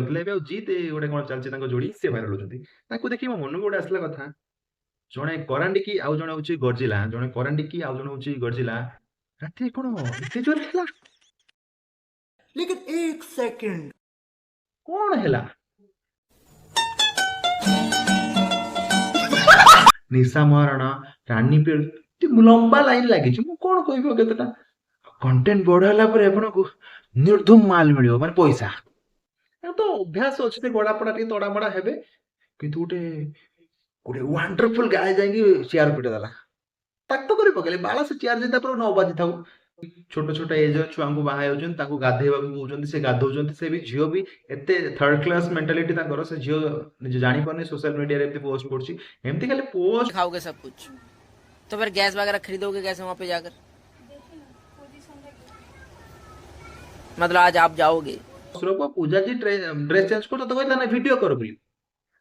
ହଉଥିଲେ, ଏବେ ଆଉ ଜିତ୍ ଗୋଟେ କଣ ଚାଲିଛି ତାଙ୍କ ଯୋଡ଼ି, ସେ ଭାଇରାଲ ହଉଛନ୍ତି। ତାଙ୍କୁ ଦେଖି ମୋ ମନକୁ ଗୋଟେ ଆସିଲା କଥା, ଜଣେ କରାଣ୍ଡିକି ଆଉ ଜଣେ ହଉଛି ଗର୍ଜିଲା, ଜଣେ କରାଣ୍ଡିକି ଆଉ ଜଣେ ହଉଛି ଗର୍ଜିଲା। ରାତିରେ କଣ ଏତେ ଜୋର ହେଲା? लेकिन एक सेकंड। କଣ ହେଲା? ନିଶା ମହାରଣା, ରାନୀ ପେଳ, ଲମ୍ବା ଲାଇନ ଲାଗିଛି। ମୁଁ କଣ କହିବି ଆଉ କେତେଟା? କଣ୍ଟେଣ୍ଟ ବଡ ହେଲା ପରେ ଆପଣଙ୍କୁ ନିର୍ଦ୍ଧୁମ ମାଲ ମିଳିବ, ମାନେ ପଇସା। ତ ଅଭ୍ୟାସ ଅଛି, ସେ ଗଡାପଡା ଟିକେ ତଡାମଡା ହେବେ, କିନ୍ତୁ ଗୋଟେ ଗୋଟେ ୱାଣ୍ଡରଫୁଲ ଗାଏ ଯାଇକି ଚେୟାର ପିଟ ଦେଲା, ତାକ କରି ପକେଇଲେ ବାଳ। ସେ ଚେୟାର ଯଦି ତାପରେ ନ ବାଜିଥାଉ। ଛୋଟ ଛୋଟ ଏଜ ଛୁଆଙ୍କୁ ବାହା ହେଉଛନ୍ତି, ତାଙ୍କୁ ଗାଧେଇବାକୁ କହୁଛନ୍ତି, ସେ ଗାଧଉଛନ୍ତି। ସେ ବି ଝିଅ ବି ଏତେ ଥାର୍ଡ କ୍ଲାସ ମେଣ୍ଟାଲିଟି ତାଙ୍କର, ସେ ଝିଅ ନିଜେ ଜାଣିପାରୁନି ସୋସିଆଲ ମିଡିଆରେ ଏମିତି ପୋଷ୍ଟ କରୁଛି, ଏମିତି ଖାଲି ପୋଷ୍ଟ। खाओगे सब कुछ तो फिर गैस वगैरह खरीदोगे कैसे वहां पे जाकर? मतलब आज आप जाओगे? ପୂଜା ଜି ଡ୍ରେସ ଚେଞ୍ଜ କରୁଛ ତ କହିଲା ନା ଭିଡିଓ କର ବୋଲି।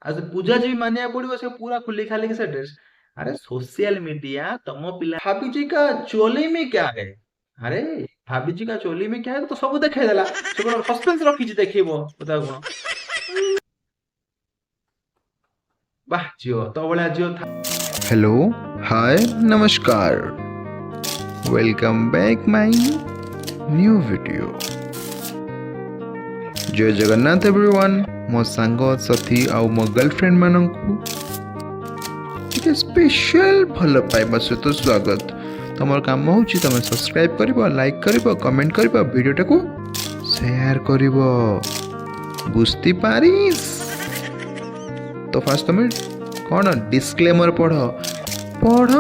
ଆଉ ସେ ପୂଜା ଜି ବି ମାନିବାକୁ ପଡିବ, ସେ ପୁରା ଖୋଲି ଖାଲିକି ସେ ଡ୍ରେସ। ଆରେ ସୋସିଆଲ ମିଡିଆ ତମ ପିଲା ଭାବିଛି କା ଚୋଲି ମେ କ୍ୟା ହେ, ଆରେ ଭାବିଛି କା ଚୋଲି ମେ କ୍ୟା ହେ ତ ସବୁ ଦେଖେଇଦେଲା। ସେ କଣ ସସ୍ପେନ୍ସ ରଖିଛି ଦେଖେଇବ କଥା କଣ? ବାह ଝିଅ, ତୋ ଭଳିଆ ଝିଅ। हेलो, हाय, नमस्कार, welcome back my new video. Jay Jagannath everyone. ମୋ ସାଙ୍ଗସାଥି ଆଉ ମୋ ଗର୍ଲଫ୍ରେଣ୍ଡ ମାନଙ୍କୁ ଟିକେ ସ୍ପେଶାଲ ଭଲ ପାଇବା ସହିତ ସ୍ୱାଗତ। ତମର କାମ ହେଉଛି ତମେ ସବସ୍କ୍ରାଇବ୍ କରିବ, ଲାଇକ୍ କରିବ, କମେଣ୍ଟ କରିବ, ଭିଡ଼ିଓଟାକୁ ସେୟାର କରିବ। ବୁଝତି ପାରିସ୍? ତ ଫାଷ୍ଟ ତମେ କ'ଣ ଡିସକ୍ଲେମର ପଢ଼, ପଢ଼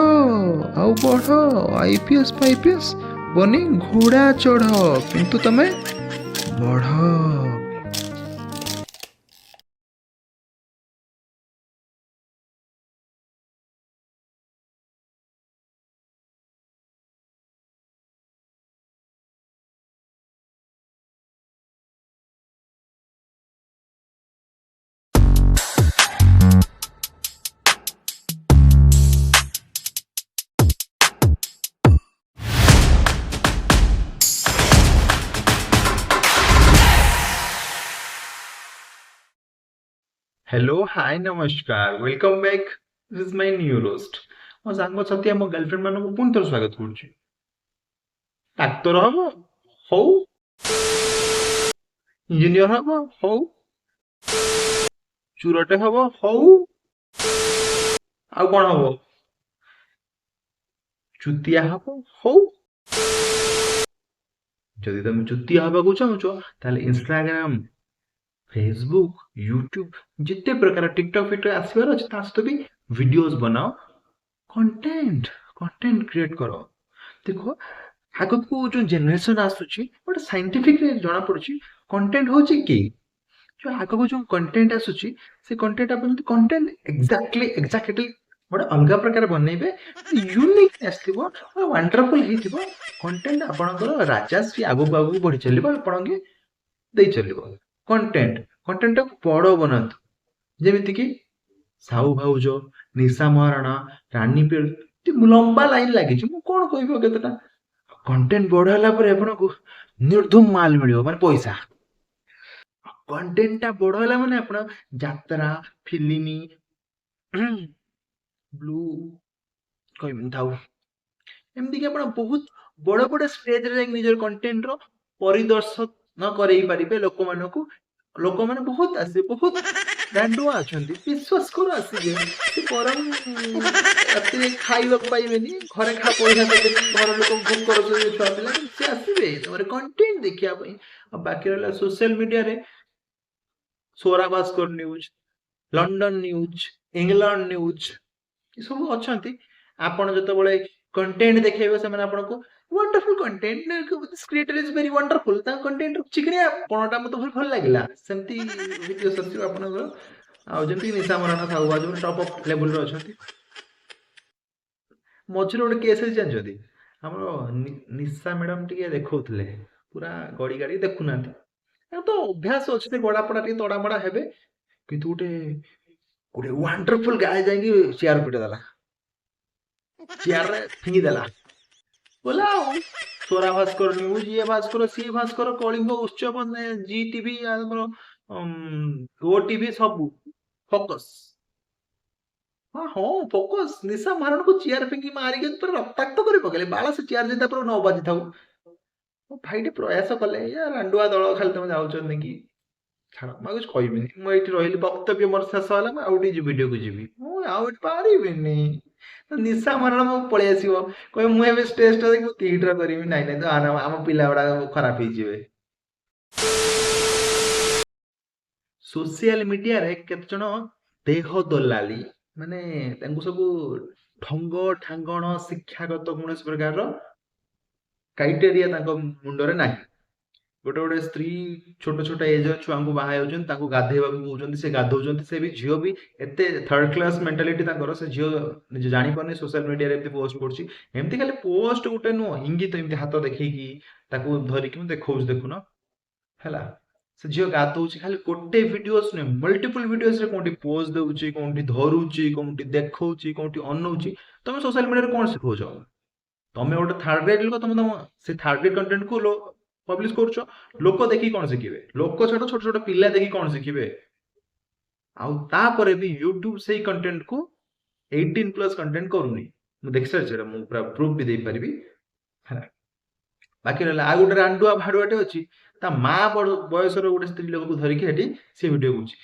ଆଉ ପଢ଼। ଆଇପିଏସ୍ ଫାଇପିଏସ୍ ବନି ଘୋଡ଼ା ଚଢ଼, କିନ୍ତୁ ତମେ ବଢ଼। ହ୍ୟାଲୋ, ହାଏ, ନମସ୍କାର, welcome back, this my new roast. ମୋ ସାଙ୍ଗସାଥି ଆମ ଗର୍ଲଫ୍ରେଣ୍ଡ ମାନଙ୍କୁ ପୁଣି ଥରେ ସ୍ୱାଗତ କରୁଛି। ଡାକ୍ତର ହବ ହଉ, ଇଞ୍ଜିନିୟର ହବ ହଉ, ଚୁରଟେ ହବ ହଉ, ଆଉ କଣ ହବ? ଚୁତିଆ ହବ ହଉ। ଯଦି ତମେ ଚୁତିଆ ହବାକୁ ଚାହୁଁଛ ତାହେଲେ ଇନଷ୍ଟାଗ୍ରାମ, ଫେସବୁକ୍, ୟୁଟ୍ୟୁବ, ଯେତେ ପ୍ରକାର ଟିକଟକ୍ ଫିକଟକ୍ ଆସିବାର ଅଛି, ତା ସହିତ ବି ଭିଡିଓଜ ବନାଅ, କଣ୍ଟେଣ୍ଟ କଣ୍ଟେଣ୍ଟ କ୍ରିଏଟ୍ କର। ଦେଖ, ଆଗକୁ ଯୋଉ ଜେନେରେସନ ଆସୁଛି, ଗୋଟେ ସାଇଣ୍ଟିଫିକରେ ଜଣାପଡୁଛି କଣ୍ଟେଣ୍ଟ ହଉଛି କି। ଯୋଉ ଆଗକୁ ଯୋଉ କଣ୍ଟେଣ୍ଟ ଆସୁଛି, ସେ କଣ୍ଟେଣ୍ଟ ଆପଣ ଯଦି କଣ୍ଟେଣ୍ଟ ଏକ୍ଜାକ୍ଟଲି ଏକ୍ଜାକ୍ଟଲି ଗୋଟେ ଅଲଗା ପ୍ରକାର ବନେଇବେ, ୟୁନିକନେସ୍ ଥିବ, ୱାଣ୍ଡରଫୁଲ ହେଇଥିବ କଣ୍ଟେଣ୍ଟ, ଆପଣଙ୍କର ରାଜା ସିଏ ଆଗକୁ ଆଗକୁ ବଢି ଚାଲିବ, ଆପଣଙ୍କୁ ଦେଇ ଚାଲିବ କଣ୍ଟେଣ୍ଟ। କଣ୍ଟେଣ୍ଟଟାକୁ ବଡ ବନାନ୍ତୁ, ଯେମିତିକି ସାହୁ ଭାଉଜ, ନିଶା ମହାରଣା, ରାନୀ ପେଳ, ଲମ୍ବା ଲାଇନ ଲାଗିଛି। ମୁଁ କଣ କହିବି ଆଉ କେତେଟା? କଣ୍ଟେଣ୍ଟ ବଡ ହେଲା ପରେ ଆପଣଙ୍କୁ ନିର୍ଦ୍ଧୁମ ମାଲ ମିଳିବ, ମାନେ ପଇସା। କଣ୍ଟେଣ୍ଟଟା ବଡ ହେଲା ମାନେ ଆପଣ ଯାତ୍ରା, ଫିଲ୍ମ, ବ୍ଲୁ କହିବିନି ଥାଉ, ଏମିତିକି ଆପଣ ବହୁତ ବଡ ବଡ ଷ୍ଟେଜରେ ଯାଇକି ନିଜର କଣ୍ଟେଣ୍ଟର ପରିଦର୍ଶନ କରେଇ ପାରିବେ ଲୋକମାନଙ୍କୁ। ଲୋକମାନେ ବହୁତ ଆସିବେ, ବହୁତ ରାଣ୍ଡୁଆ ଅଛନ୍ତି, ବିଶ୍ୱାସ କର ଆସିବେ। ସେ ବରଂ ରାତିରେ ଖାଇବାକୁ ପାଇବେନି, ଘରେ ଖା ପଇସା ଦେବେନି, ଘର ଲୋକ ଭୋକ କରୁଛନ୍ତି, ଛୁଆ ପିଲା, କିନ୍ତୁ ସେ ଆସିବେ ତମର କଣ୍ଟେଣ୍ଟ ଦେଖିବା ପାଇଁ। ଆଉ ବାକି ରହିଲା ସୋସିଆଲ ମିଡିଆରେ Swara Bhaskar news, London news, England news, ଏସବୁ ଅଛନ୍ତି। ଆପଣ ଯେତେବେଳେ କଣ୍ଟେଣ୍ଟ ଦେଖେଇବେ, ସେମାନେ ଆପଣଙ୍କୁ wonderful content, this creator is very wonderful, ତାଙ୍କ କଣ୍ଟେଣ୍ଟ ଚିକିଣିଆ ପଣଟା ମତେ ଭାରି ଭଲ ଲାଗିଲା, ସେମିତି ଭିଡିଓ ଆସିବ ଆପଣଙ୍କର। ଆଉ ଯେମିତିକି ନିଶା ମରାନା, ସାହୁ ଭାଉଜ ଟପ୍ ଅଫ୍ ଲେବୁଲରେ ଅଛନ୍ତି। ମଝିରେ ଗୋଟେ କେସ୍ ହେଇଛି ଜାଣିଛନ୍ତି? ଆମର ନିଶା ମ୍ୟାଡାମ ଟିକେ ଦେଖଉଥିଲେ, ପୁରା ଗଡି ଗାଡି ଦେଖୁନାହାନ୍ତି, ତାଙ୍କର ତ ଅଭ୍ୟାସ ଅଛି, ସେ ଗଡାପଡା ଟିକେ ତଡାମଡା ହେବେ, କିନ୍ତୁ ଗୋଟେ ଗୋଟେ ୱାଣ୍ଡରଫୁଲ ଗାଏ ଯାଇକି ଚେୟାର ପିଟ ଦେଲା, ଚେୟାରରେ ଫିଙ୍ଗିଦେଲା ବୋଲା। ଆଉ ସ୍ୱରା ଭାସ୍କର ନ୍ୟୁଜ, ଇଏ ଭାସ୍କର, ସିଏ ଭାସ୍କର, କଳିଙ୍ଗ, ଉତ୍ସବ, ଜି ଟିଭି, ଆମର ଓଟିଭି ସବୁ ଫୋକସ୍। ହଁ ହଁ, ଫୋକସ୍। ନିଶା ମହାରଣାକୁ ଚେୟାର ଫିଙ୍ଗି ମାରିକି ପୁରା ରକ୍ତାକ୍ତ କରି ପକେଇଲେ। ବାଳ, ସେ ଚେୟାର ଯଦି ତାପରେ ନ ବାଜିଥାଉ। ମୋ ଭାଇ ଟିକେ ପ୍ରୟାସ କଲେ। ୟା ରାଣ୍ଡୁଆ ଦଳ ଖାଲି ତମେ ଯାଉଛନ୍ତି କି? ଛାଡ଼, ମୁଁ ଆଉ କିଛି କହିବିନି। ମୁଁ ଏଇଠି ରହିଲି, ବକ୍ତବ୍ୟ ମୋର ଶେଷ ହେଲା। ମୁଁ ଆଉ ଟିକେ ଭିଡ଼ିଓକୁ ଯିବି, ମୁଁ ଆଉ ଏଠି ପାରିବିନି। ନିଶା ମହାରଣା ମୋ ପଳେଇ ଆସିବ, କହିବ ମୁଁ ଏବେ ଷ୍ଟେଜଟା ଦେଖି ମୁଁ ଥିଏଟର କରିବି। ନାଇଁ ନାଇଁ, ଆମ ପିଲା ଗୁଡାକ ଖରାପ ହେଇଯିବେ। ସୋସିଆଲ ମିଡିଆରେ କେତେଜଣ ଦେହ ଦଲାଲି, ମାନେ ତାଙ୍କୁ ସବୁ ଢଙ୍ଗ ଠାଙ୍ଗଣ, ଶିକ୍ଷାଗତ କୌଣସି ପ୍ରକାରର କ୍ରାଇଟେରିଆ ତାଙ୍କ ମୁଣ୍ଡରେ ନାହିଁ। ଗୋଟେ ଗୋଟେ ସ୍ତ୍ରୀ ଛୋଟ ଛୋଟ ଏଜ ଛୁଆଙ୍କୁ ବାହା ହେଉଛନ୍ତି, ତାଙ୍କୁ ଗାଧେଇବାକୁ କହୁଛନ୍ତି, ସେ ଗାଧଉଛନ୍ତି। ସେ ବି ଝିଅ ବି ଏତେ ଥାର୍ଡ କ୍ଲାସ ମେଣ୍ଟାଲିଟି ତାଙ୍କର, ସେ ଝିଅ ନିଜେ ଜାଣିପାରୁନି, ସୋସିଆଲ ମିଡିଆରେ ଏମିତି ପୋଷ୍ଟ କରୁଛି। ଏମିତି ଖାଲି ପୋଷ୍ଟ ଗୋଟେ ନୁହଁ, ଇଙ୍ଗିତ ଏମିତି ହାତ ଦେଖେଇକି ତାକୁ ଧରିକି ମୁଁ ଦେଖଉଛି, ଦେଖୁନ ହେଲା। ସେ ଝିଅ ଗାଧଉଛି, ଖାଲି ଗୋଟେ ଭିଡିଓସ୍ ନୁହେଁ, ମଲ୍ଟିପୁଲ ଭିଡିଓସରେ କୋଉଠି ପୋଜ ଦଉଛି, କୋଉଠି ଧରୁଛି, କୋଉଠି ଦେଖଉଛି, କୋଉଠି ଅନଉଛି। ତମେ ସୋସିଆଲ ମିଡିଆରେ କଣ ଶିଖଉଛ? ତମେ ଗୋଟେ ଥାର୍ଡ ଗ୍ରେଡ୍ ଲୋକ, ତମେ ତମ ସେ ଥାର୍ଡ ଗ୍ରେଡ୍ କଣ୍ଟେଣ୍ଟକୁ ପବ୍ଲିଶ କରୁଛ। ଲୋକ ଦେଖିକି କଣ ଶିଖିବେ? ଲୋକ ଛୋଟ ଛୋଟ ଛୋଟ ପିଲା ଦେଖିକି କଣ ଶିଖିବେ? ଆଉ ତାପରେ ବି ୟୁଟ୍ୟୁବ ସେଇ କଣ୍ଟେଣ୍ଟକୁ 18+ କଣ୍ଟେଣ୍ଟ କରୁନି। ମୁଁ ଦେଖି ସାରିଛି ଏଇଟା, ମୁଁ ପୁରା ପ୍ରୁଫ୍ ବି ଦେଇପାରିବି ହେଲା। ବାକି ରହିଲା ଆଉ ଗୋଟେ ରାଣ୍ଡୁଆ ଭାଡୁଆଟେ ଅଛି, ତା ମା ବୟସର ଗୋଟେ ସ୍ତ୍ରୀ ଲୋକକୁ ଧରିକି ସେଠି ସେ ଭିଡିଓ କରୁଛି।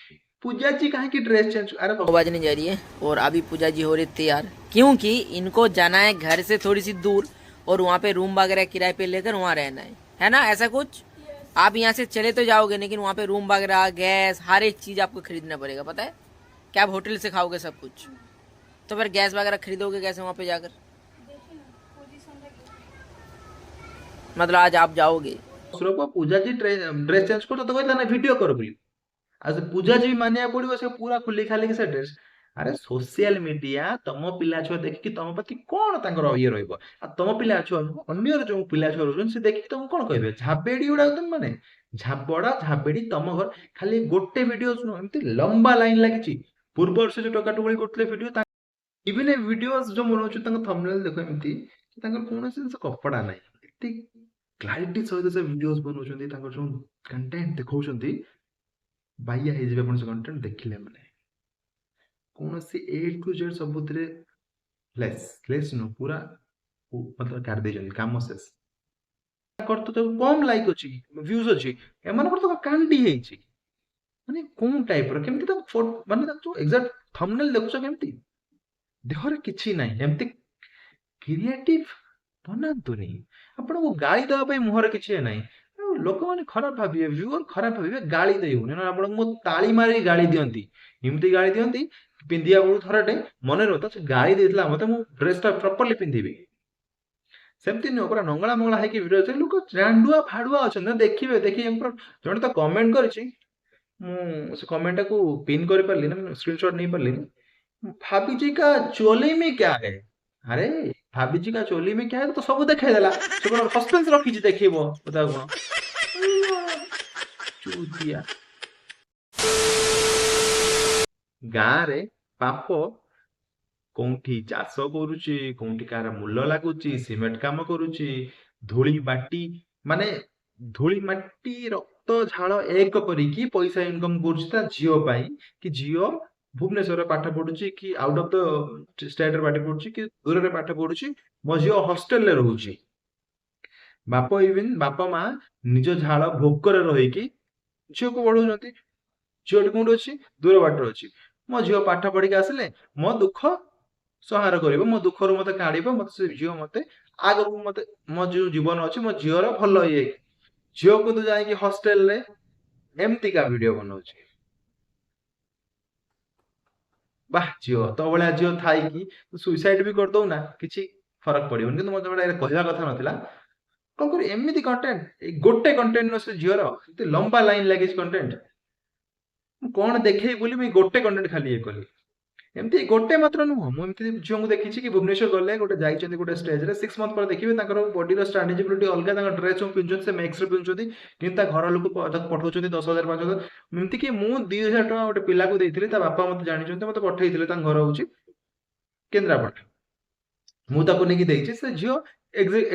ପୂଜାଜି କାହିଁକି ଡ୍ରେସ୍ ଚେଞ୍ଜ? ଆରେ बजने जा रही है और अभी पूजा जी हो रही तैयार, क्योंकि इनको जाना है घर से थोड़ी सी दूर और वहाँ पे रूम वगैरह किराए पे लेकर वहाँ रहना है ना? ऐसा कुछ आप यहाँ से चले तो जाओगे, लेकिन वहाँ पे रूम वगैरह, गैस, हर एक चीज आपको खरीदना पड़ेगा। पता है क्या? आप होटल से खाओगे सब कुछ, तो फिर गैस वगैरह खरीदोगे कैसे वहाँ पे जाकर? मतलब आज आप जाओगे। ଶ୍ୱଶୁର ପୂଜାଜି ଡ୍ରେସ୍ ଚେଞ୍ଜ କରୁଛ ତ କହିଲା ନା ଭିଡିଓ କର ବୋଲି। ଆଉ ସେ ପୂଜାଜି ବି ମାନିବାକୁ ପଡିବ, ସେ ପୁରା ଖୋଲି ଖାଲିକି ସେ ଡ୍ରେସ୍। ଆରେ, ସୋସିଆଲ ମିଡିଆ ତମ ପିଲା ଛୁଆ ଦେଖିକି ତମ ପ୍ରତି କଣ ତାଙ୍କର ଇଏ ରହିବ? ଆଉ ତମ ପିଲା ଛୁଆ ନୁହଁ, ଅନ୍ୟର ଯୋଉ ପିଲା ଛୁଆ ରହୁଛନ୍ତି, ସେ ଦେଖିକି ତମକୁ କଣ କହିବେ? ଝାବେଡି ଗୁଡାକ ତମେ, ମାନେ ଝାବଡା ଝାବେଡି। ତମ ଘର ଖାଲି ଗୋଟେ ଭିଡିଓ ନୁହଁ, ଏମିତି ଲମ୍ବା ଲାଇନ ଲାଗିଛି। ପୂର୍ବରୁ ସେ ଯୋଉ ଟୋକା ଟୁକୁଳି କରୁଥିଲେ ଭିଡିଓ, ଇଭିନ୍ ଏ ଭିଡିଓ ଯୋଉ ବନଉଛୁ, ତାଙ୍କ ଥମ୍ବନେଲ ଦେଖ ଏମିତି, ତାଙ୍କର କୌଣସି ଜିନିଷ କପଡା ନାହିଁ। ଏତେ କ୍ଲାରିଟି ସହିତ ସେ ଭିଡିଓସ୍ ବନଉଛନ୍ତି, ତାଙ୍କର ଯୋଉ କଣ୍ଟେଣ୍ଟ ଦେଖାଉଛନ୍ତି, ବାଇଆ ହେଇଯିବେ ଆପଣ ସେ କଣ୍ଟେଣ୍ଟ ଦେଖିଲେ। ମାନେ କୌଣସି ଏ ଟୁ ଜେଡ୍ ସବୁଥିରେ ଲେସ୍ ଲେସ୍ ନୁହଁ, ପୁରା ମତଲବ କାଢି ଦେଇଛନ୍ତି, କାମ ଶେଷ। ତାଙ୍କର ତ କମ ଲାଇକ୍ ଅଛି, ଭ୍ୟୁଜ ଅଛି, ଏମାନଙ୍କର ତ କାଣ୍ଡି ହେଇଛି। ମାନେ କୋଉ ଟାଇପର, କେମିତି ତାଙ୍କ, ମାନେ ତାଙ୍କ ଯୋଉ ଏକ୍ସାକ୍ଟ ଥମ୍ବନେଲ ଦେଖୁଛ, କେମିତି ଦେହରେ କିଛି ନାହିଁ। ଏମିତି କ୍ରିଏଟିଭ ବନାନ୍ତୁନି। ଆପଣଙ୍କୁ ଗାଳି ଦେବା ପାଇଁ ମୁହଁରେ କିଛି ନାହିଁ। ଆଉ ଲୋକମାନେ ଖରାପ ଭାବିବେ, ଭ୍ୟୁଅର ଖରାପ ଭାବିବେ, ଗାଳି ଦେଇ ହଉନି। ନହେଲେ ଆପଣଙ୍କୁ ମୁଁ ତାଳି ମାରି ଗାଳି ଦିଅନ୍ତି, ଏମିତି ଗାଳି ଦିଅନ୍ତି। ପିନ୍ଧିବା ବେଳକୁ ଥରଟେ ମନେ ରହୁଥା, ସେ ଗାଳି ଦେଇଥିଲା ମତେ, ମୁଁ ଡ୍ରେସଟା ପ୍ରପରଲି ପିନ୍ଧିବି। ସେମିତି ନୁହଁ, ପୁରା ନଙ୍ଗଳା ମଙ୍ଗଳା ହେଇକି ଭିଡିଓ ଅଛି। ଲୋକ ରାଣ୍ଡୁଆ ଫାଡୁଆ ଅଛନ୍ତି, ଦେଖିବେ ଦେଖିକି ପୁରା। ଜଣେ ତ କମେଣ୍ଟ କରିଛି, ମୁଁ ସେ କମେଣ୍ଟଟାକୁ ପିନ୍ କରିପାରିଲିନି, ସ୍କ୍ରିନଶଟ ନେଇପାରିଲିନି। "भाभी जी का चोली में क्या है?" ଆରେ, भाभी जी का चोली में क्या है ତ ସବୁ ଦେଖେଇଦେଲା। ସେ କଣ ସସ୍ପେନ୍ସ ରଖିଛି, ଦେଖେଇବ କଥା କଣ? ଚୁତିଆ। ଗାଁରେ ବାପ କୋଉଠି ଚାଷ କରୁଛି, କୋଉଠି କାହାର ମୂଲ ଲାଗୁଛି, ସିମେଣ୍ଟ କାମ କରୁଛି, ଧୂଳି ମାଟି, ମାନେ ଧୂଳି ମାଟି ରକ୍ତ ଝାଳ ଏକ କରିକି ପଇସା ଇନକମ କରୁଛି ତା ଝିଅ ପାଇଁ, କି ଝିଅ ଭୁବନେଶ୍ୱରରେ ପାଠ ପଢୁଛି କି ଆଉଟ ଅଫ the ଷ୍ଟେଟରେ ପାଠ ପଢୁଛି କି ଦୂରରେ ପାଠ ପଢୁଛି, ମୋ ଝିଅ ହଷ୍ଟେଲରେ ରହୁଛି। ବାପ, ଇଭିନ୍ ବାପା ମା ନିଜ ଝାଳ ଭୋକରେ ରହିକି ଝିଅକୁ ପଢଉଛନ୍ତି। ଝିଅଟି କୋଉଠି ଅଛି? ଦୂର ବାଟରେ ଅଛି। ମୋ ଝିଅ ପାଠ ପଢିକି ଆସିଲେ ମୋ ଦୁଃଖ ସହାର କରିବ, ମୋ ଦୁଃଖରୁ ମତେ କାଢିବ ମତେ ସେ ଝିଅ, ମତେ ଆଗକୁ ମତେ ମୋ ଯୋଉ ଜୀବନ ଅଛି, ମୋ ଝିଅର ଭଲ ଇଏ। ଝିଅ କିନ୍ତୁ ଯାଇକି ହଷ୍ଟେଲରେ ଏମିତିକା ଭିଡିଓ ବନଉଛି। ବାह ଝିଅ, ତୋ ଭଳିଆ ଝିଅ ଥାଇକି ସୁଇସାଇଡ ବି କରିଦଉ ନା, କିଛି ଫରକ ପଡିବନି। କିନ୍ତୁ ମତେ ଗୋଟେ କହିବା କଥା ନଥିଲା, କଣ କରିବି? ଏମିତି କଣ୍ଟେଣ୍ଟ, ଏଇ ଗୋଟେ କଣ୍ଟେଣ୍ଟ ନୁହଁ, ସେ ଝିଅର ଏତେ ଲମ୍ବା ଲାଇନ ଲାଗିଛି କଣ୍ଟେଣ୍ଟ। ମୁଁ କଣ ଦେଖେଇବି ବୋଲି ମୁଁ ଏଇ ଗୋଟେ କଣ୍ଟେଣ୍ଟ ଖାଲି ଇଏ କଲି। ଏମିତି ଗୋଟେ ମାତ୍ର ନୁହଁ, ମୁଁ ଏମିତି ଝିଅଙ୍କୁ ଦେଖିଛି କି ଭୁବନେଶ୍ୱର ଗଲେ, ଗୋଟେ ଯାଇଛନ୍ତି ଗୋଟେ ଷ୍ଟେଜରେ, 6 ମନ୍ଥ ପରେ ଦେଖିବେ ତାଙ୍କର ବଡିର ଷ୍ଟାଣ୍ଡିଜିବିଲିଟି ଅଲଗା। ତାଙ୍କ ଡ୍ରେସ୍ ଯୋଉ ପିନ୍ଧୁଛନ୍ତି, ସେ ମେକ୍ସରେ ପିନ୍ଧୁଛନ୍ତି, କିନ୍ତୁ ତା ଘର ଲୋକ ତାକୁ ପଠଉଛନ୍ତି 10,000, 5,000। ଏମିତି କି ମୁଁ 2,000 ଟଙ୍କା ଗୋଟେ ପିଲାକୁ ଦେଇଥିଲି, ତା ବାପା ମତେ ଜାଣିଛନ୍ତି, ମତେ ପଠେଇଥିଲେ। ତାଙ୍କ ଘର ହଉଛି କେନ୍ଦ୍ରାପଡ଼ା। ମୁଁ ତାକୁ ନେଇକି ଦେଇଛି। ସେ ଝିଅ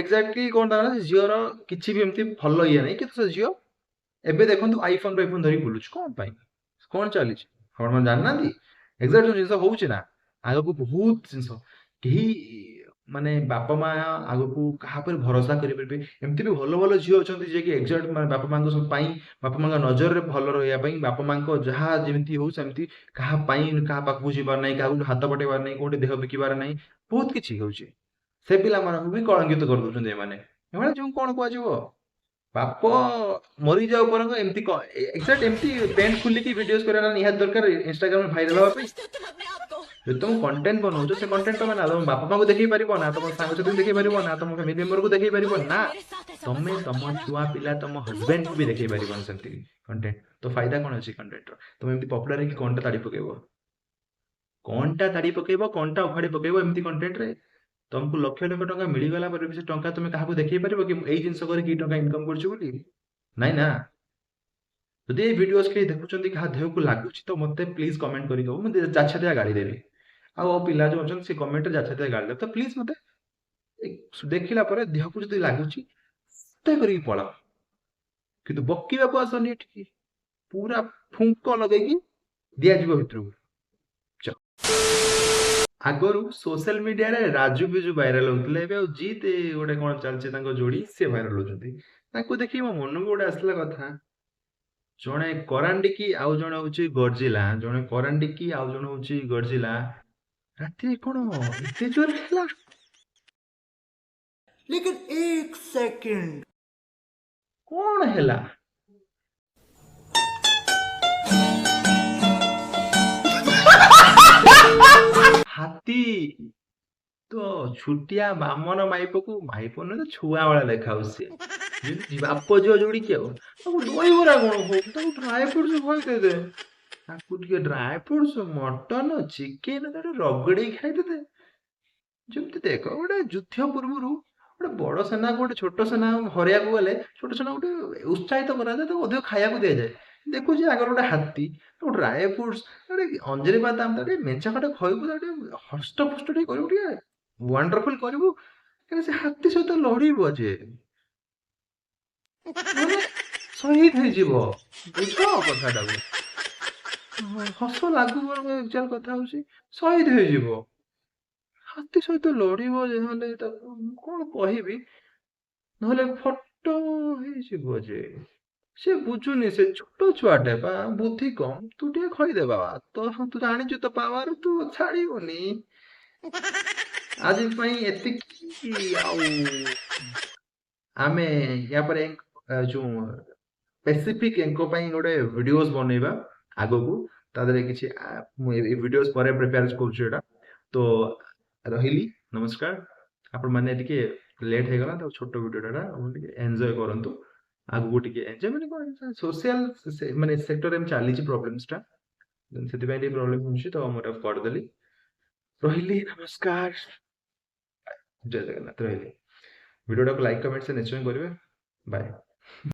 ଏକ୍ଜାକ୍ଟଲି କଣ ତାଙ୍କର, ସେ ଝିଅର କିଛି ବି ଏମିତି ଭଲ ଇଏ ନାହିଁ, କିନ୍ତୁ ସେ ଝିଅ ଏବେ ଦେଖନ୍ତୁ ଆଇଫୋନ୍ ଫାଇଫୋନ୍ ଧରିକି ବୁଲୁଛି, କ'ଣ ପାଇଁ, କ'ଣ ଚାଲିଛି ଆପଣମାନେ ଜାଣିନାହାନ୍ତି? ଏକ୍ଜାକ୍ଟ ଯୋଉ ଜିନିଷ ହଉଛି ନା, ଆଗକୁ ବହୁତ ଜିନିଷ କେହି ମାନେ ବାପା ମା ଆଗକୁ କାହା ଉପରେ ଭରସା କରିପାରିବେ। ଏମିତି ବି ଭଲ ଭଲ ଝିଅ ଅଛନ୍ତି ଯିଏକି ଏକ୍ଜାକ୍ଟ ମାନେ ବାପା ମାଙ୍କ ସବୁ ପାଇଁ, ବାପା ମାଙ୍କ ନଜରରେ ଭଲ ରହିବା ପାଇଁ, ବାପା ମାଙ୍କ ଯାହା ଯେମିତି ହଉ ସେମିତି, କାହା ପାଇଁ କାହା ପାଖକୁ ଯିବାର ନାହିଁ, କାହାକୁ ହାତ ପଠେଇବାର ନାହିଁ, କୋଉଠି ଦେହ ବିକିବାର ନାହିଁ, ବହୁତ କିଛି ହେଉଛି। ସେ ପିଲାମାନଙ୍କୁ ବି କଳଙ୍କିତ କରିଦଉଛନ୍ତି ଏମାନେ। ଏମାନେ ଯେଉଁ କ'ଣ କୁହାଯିବ, ବାପ ମରିଯାଉ ବରଂ ଏମିତି ଏକ୍ଜାକ୍ଟ ଏମିତି ପ୍ୟାଣ୍ଟ ଖୋଲିକି ଭିଡିଓସ୍ କରିବା ନିହାତି ଦରକାର ଇନଷ୍ଟାଗ୍ରାମରେ ଭାଇରାଲ ହେବା ପାଇଁ। ଯଦି ତମ କଣ୍ଟେଣ୍ଟ ବନଉଛ, ସେ କଣ୍ଟେଣ୍ଟ ତମେ ନା ତମ ବାପା ମାଙ୍କୁ ଦେଖେଇ ପାରିବ, ନା ତମ ସାଙ୍ଗସାଥିଙ୍କୁ ଦେଖେଇ ପାରିବ, ନା ତମ ଫ୍ୟାମିଲି ମେମ୍ବରକୁ ଦେଖେଇ ପାରିବ, ନା ତମେ ତମ ଛୁଆ ପିଲା ତମ ହଜବେଣ୍ଡକୁ ବି ଦେଖେଇ ପାରିବନି ସେମିତି କଣ୍ଟେଣ୍ଟ। ତ ଫାଇଦା କ'ଣ ଅଛି କଣ୍ଟେଣ୍ଟର? ତମେ ଏମିତି ପପୁଲାର ହେଇକି କଣଟା ତାଡ଼ି ପକେଇବ, କଣଟା ତାଡ଼ି ପକେଇବ, କଣଟା ଉଖାଡ଼ି ପକେଇବ ଏମିତି କଣ୍ଟେଣ୍ଟରେ? ତମକୁ ଲକ୍ଷ ଲକ୍ଷ ଟଙ୍କା ମିଳିଗଲା ପରେ ବି ସେ ଟଙ୍କା ତମେ କାହାକୁ ଦେଖେଇ ପାରିବ କି ମୁଁ ଏଇ ଜିନିଷ କରିକି ଏଇ ଟଙ୍କା ଇନକମ୍ କରୁଛି ବୋଲି? ନାଇଁ ନା। ଯଦି ଏଇ ଭିଡିଓସ୍ କେହି ଦେଖୁଛନ୍ତି, କାହା ଦେହକୁ ଲାଗୁଛି, ତ ମତେ ପ୍ଲିଜ କମେଣ୍ଟ କରି କହିବ, ମୁଁ ଯାଛା ଗାଳି ଦେବି। ଆଉ ଆଉ ପିଲା ଯୋଉ ଅଛନ୍ତି ସେ କମେଣ୍ଟରେ ଯାଛା ଗାଳି ଦେବେ। ତ ପ୍ଲିଜ ମତେ ଦେଖିଲା ପରେ ଦେହକୁ ଯଦି ଲାଗୁଛି ସିଧା କରିକି ପଳାଅ, କିନ୍ତୁ ବକିବାକୁ ଆସନି ଏଠିକି, ପୁରା ଫୁଙ୍କ ଲଗେଇକି ଦିଆଯିବ ଭିତରକୁ। ଆଗରୁ ସୋସିଆଲ ମିଡିଆରେ ରାଜୁ ବିଜୁ ଭାଇରାଲ ହଉଥିଲେ, ଏବେ ଆଉ ଜିତ୍ ଗୋଟେ କଣ ଚାଲିଛି ତାଙ୍କ ଯୋଡି, ସେ ଭାଇରାଲ ହଉଛନ୍ତି। ତାଙ୍କୁ ଦେଖି ମୋ ମନକୁ ଗୋଟେ ଆସିଲା କଥା, ଜଣେ କରାଣ୍ଡିକି ଆଉ ଜଣେ ହଉଛି ଗର୍ଜିଲା, ଜଣେ କରାଣ୍ଡିକି ଆଉ ଜଣେ ହଉଛି ଗର୍ଜିଲା। ରାତିରେ କଣ ଏତେ ଜୋର ହେଲା? लेकिन एक सेकंड। କଣ ହେଲା? ହାତୀ ତ ଛୁଟିଆ ବାମନ ମାଇପକୁ, ମାଇପ ନୁହେଁ ତ ଛୁଆ ଭଳିଆ ଦେଖାଯାଉଛି ସିଏ, ଯେମିତି ବାପ ଝିଅ ଯୋଡ଼ିକି। ଆଉ ତାକୁ ଦହିବରା କଣ ହଉ, ତାକୁ ଡ୍ରାଏ ଫ୍ରୁଟ୍ସ ଖୁଆଇ ଦେ, ତାକୁ ଟିକେ ଡ୍ରାଏ ଫ୍ରୁଟ୍ସ, ମଟନ, ଚିକେନ ତାକୁ ରଗଡେଇ ଖାଇଦେଦେ। ଯେମିତି ଦେଖ, ଗୋଟେ ଯୁଦ୍ଧ ପୂର୍ବରୁ ଗୋଟେ ବଡ ସେନାକୁ ଗୋଟେ ଛୋଟ ସେନା ହରେଇବାକୁ ଗଲେ ଛୋଟ ସେନାକୁ ଗୋଟେ ଉତ୍ସାହିତ କରାଯାଏ, ତାକୁ ଅଧିକ ଖାଇବାକୁ ଦିଆଯାଏ। ଦେଖୁଛି ଆଗରେ ଗୋଟେ ହାତୀ, ତାକୁ ଡ୍ରାଏ ଫ୍ରୁଟ୍ସ, ଗୋଟେ ଅଞ୍ଜଳି ବାଦାମ, ତାକୁ ଟିକେ ମେଞ୍ଚା ଖଣ୍ଡେ ଖୋଇବୁ, ତାକୁ ଟିକେ ହଷ୍ଟପୁଷ୍ଟ ଟିକେ କରିବୁ, ଟିକେ ୱାଣ୍ଡରଫୁଲ କରିବୁ, କାହିଁକି ସେ ହାତୀ ସହିତ ଲଢିବ ଯେ ମାନେ ଶହୀଦ ହେଇଯିବ। ବୁଝ କଥାଟାକୁ, ହସ ଲାଗୁ, ଏକ୍ଜାକ୍ଟ କଥା ହଉଛି ଶହୀଦ ହେଇଯିବ। ହାତୀ ସହିତ ଲଢିବ ହେଲେ ତାକୁ କଣ କହିବି, ନହେଲେ ଫଟୋ ହେଇଯିବ ଯେ। ସେ ବୁଝୁନି, ସେ ଛୋଟ ଛୁଆଟେ ବା, ବୁଦ୍ଧି କମ। ତୁ ଟିକେ ଖୋଇଦେ ବାବା, ତ ତୁ ଜାଣିଛୁ ତ ପାୱାର, ତୁ ଛାଡିବୁନି। ଆଜି ପାଇଁ ଏତିକି। ଆଉ ଆମେ ୟା ପରେ ଯୋଉ ସ୍ପେସିଫିକ ଏଙ୍କ ପାଇଁ ଗୋଟେ ଭିଡିଓସ୍ ବନେଇବା ଆଗକୁ, ତା ଦେହରେ କିଛି ମୁଁ ଏ ଭିଡିଓସ୍ ପରେ ପ୍ରିପେୟାର କରୁଛି ଏଇଟା। ତ ରହିଲି, ନମସ୍କାର। ଆପଣମାନେ ଟିକେ ଲେଟ୍ ହେଇଗଲା ତ, ଛୋଟ ଭିଡିଓଟା, ଆପଣ ଟିକେ ଏନ୍ଜୟ କରନ୍ତୁ ଆଗକୁ। ଟିକେ ଏନ୍ଜୟ ମାନେ କଣ, ସୋସିଆଲ ମାନେ ସେକ୍ଟରରେ ଚାଲିଛି ପ୍ରୋବ୍ଲେମ୍ସଟା, ସେଥିପାଇଁ ଟିକେ ପ୍ରୋବ୍ଲେମ ହେଉଛି, ତ ମୁଁ ଏଟା କରିଦେଲି। ରହିଲି, ନମସ୍କାର, ଜୟ ଜଗନ୍ନାଥ। ରହିଲି। ଭିଡ଼ିଓଟାକୁ ଲାଇକ୍, କମେଣ୍ଟ ସେ ନିଶ୍ଚୟ କରିବେ। ବାଏ।